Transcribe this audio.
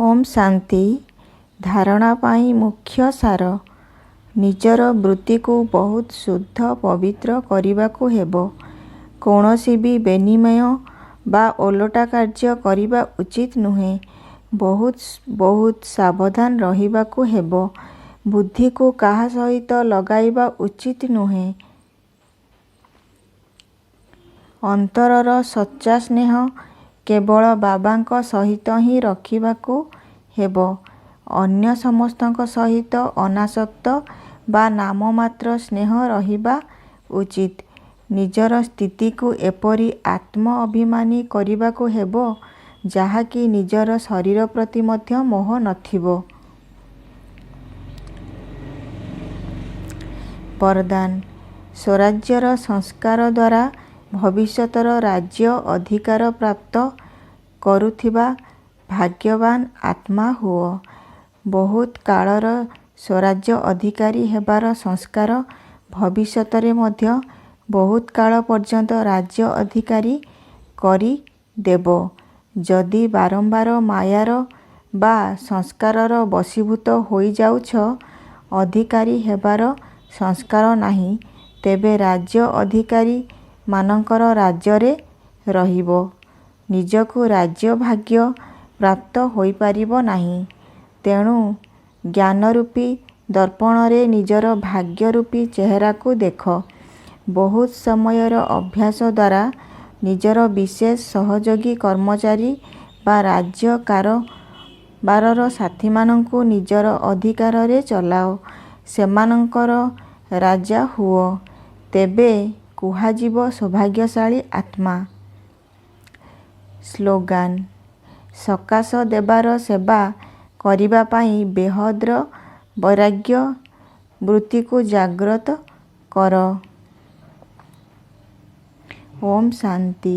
ଓମ୍ ଶାନ୍ତି। ଧାରଣା ପାଇଁ ମୁଖ୍ୟ ସାର, ନିଜର ବୃତ୍ତିକୁ ବହୁତ ଶୁଦ୍ଧ ପବିତ୍ର କରିବାକୁ ହେବ। କୌଣସି ବି ବେନିୟମ ବା ଓଲଟା କାର୍ଯ୍ୟ କରିବା ଉଚିତ ନୁହେଁ। ବହୁତ ବହୁତ ସାବଧାନ ରହିବାକୁ ହେବ। ବୁଦ୍ଧିକୁ କାହା ସହିତ ଲଗାଇବା ଉଚିତ ନୁହେଁ। ଅନ୍ତରର ସଚ୍ଚା ସ୍ନେହ କେବଳ ବାବାଙ୍କ ସହିତ ହିଁ ରଖିବାକୁ ହେବ। ଅନ୍ୟ ସମସ୍ତଙ୍କ ସହିତ ଅନାସକ୍ତ ବା ନାମମାତ୍ର ସ୍ନେହ ରହିବା ଉଚିତ। ନିଜର ସ୍ଥିତିକୁ ଏପରି ଆତ୍ମ-ଅଭିମାନୀ କରିବାକୁ ହେବ, ଯାହାକି ନିଜର ଶରୀର ପ୍ରତି ମଧ୍ୟ ମୋହ ନଥିବ। ବରଦାନ: ସ୍ୱରାଜ୍ୟର ସଂସ୍କାର ଦ୍ୱାରା ଭବିଷ୍ୟତର ରାଜ୍ୟ ଅଧିକାର ପ୍ରାପ୍ତ କରୁଥିବା ଭାଗ୍ୟବାନ ଆତ୍ମା ହୁଅ। ବହୁତ କାଳର ସ୍ୱରାଜ୍ୟ ଅଧିକାରୀ ହେବାର ସଂସ୍କାର ଭବିଷ୍ୟତରେ ମଧ୍ୟ ବହୁତ କାଳ ପର୍ଯ୍ୟନ୍ତ ରାଜ୍ୟ ଅଧିକାରୀ କରିଦେବ। ଯଦି ବାରମ୍ବାର ମାୟାର ବା ସଂସ୍କାରର ବଶୀଭୂତ ହୋଇଯାଉଛ, ଅଧିକାରୀ ହେବାର ସଂସ୍କାର ନାହିଁ, ତେବେ ରାଜ୍ୟ ଅଧିକାରୀମାନଙ୍କର ରାଜ୍ୟରେ ରହିବ, ନିଜକୁ ରାଜ୍ୟ-ଭାଗ୍ୟ ପ୍ରାପ୍ତ ହୋଇପାରିବ ନାହିଁ। ତେଣୁ ଜ୍ଞାନରୂପୀ ଦର୍ପଣରେ ନିଜର ଭାଗ୍ୟ ରୂପୀ ଚେହେରାକୁ ଦେଖ। ବହୁତ ସମୟର ଅଭ୍ୟାସ ଦ୍ୱାରା ନିଜର ବିଶେଷ ସହଯୋଗୀ କର୍ମଚାରୀ ବା ରାଜ୍ୟ କାରବାରର ସାଥୀମାନଙ୍କୁ ନିଜର ଅଧିକାରରେ ଚଲାଅ, ସେମାନଙ୍କର ରାଜା ହୁଅ, ତେବେ କୁହାଯିବ ସୌଭାଗ୍ୟଶାଳୀ ଆତ୍ମା। ସ୍ଲୋଗାନ: ସକାଶ ଦେବାର ସେବା କରିବା ପାଇଁ ବେହଦର ବୈରାଗ୍ୟ ବୃତ୍ତିକୁ ଜାଗ୍ରତ କର। ଓମ୍ ଶାନ୍ତି।